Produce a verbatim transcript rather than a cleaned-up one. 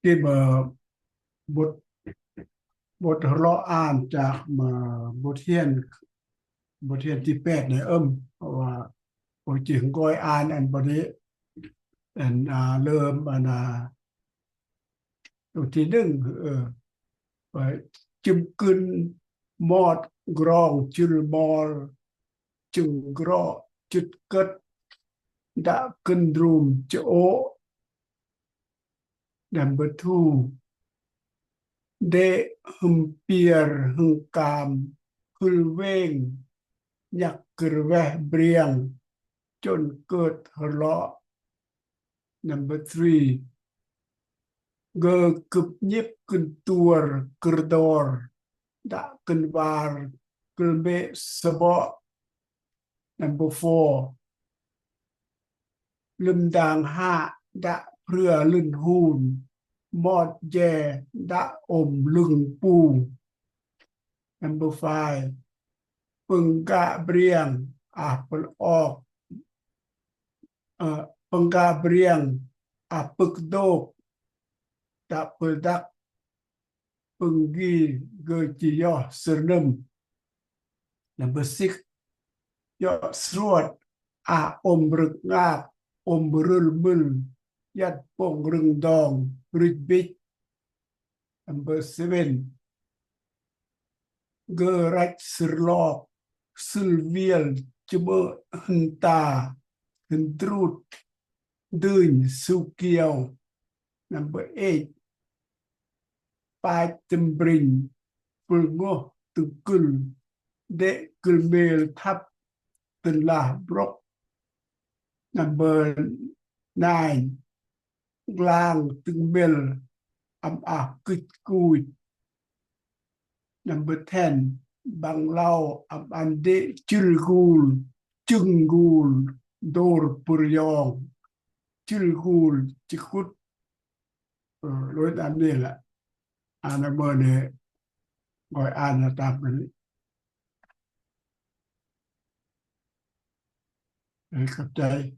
Ti ma bot, bot hlo an chah ma bot hian, bot hian ti pet ne em, wa, wa chi ngoi an, an bot ni, an, a, lơm, an, a, Ơ, ti nưng, ơ, wa, chim kưn, mot, grong, chil mol, chưng gro, chit kơt, dă kưn drum, chơ ô. Number two. Dê hưm pier hưm kam, hưl weng, nhăk kưr weh briăng, chon kơt hơlŏ. Number three. Gơ kưp nhip kưn tuor kưr dor, dă kưn war kưl mê sơbŏ. Number four. Lơm dang hă dă prơ lưn hun, mot je dă ôm lưng pung. Number five. Pơng gă briăng, a pơl ok, ơ, pơng gă briăng, a pơk dôk, dă pơl dăk, pơng gi gơ chi yoh sernơm. Number six. Yoh sruot, a ôm rơk ngak, ôm rơl mưl, yat pong rơng dong, rich bich. Number seven. Gơ rach sir lok, sül wiel, chmơ̆ hên ta, hên drut, dưnh, su kiao. Number eight. Pach tơm bring, pul ngoh tơm kül, dêh kül mel thăp, tơlah brok. Number nine. Glang tơm mel, am ah kich kuch. Number ten. Bang lao am an dêh chil gul, chưng gul, dor pur yong. Chil gul, chikut. Ơ, lôi an nê la. Ana mơ nê, ngôi ana tap nê. Ơ, kap chai.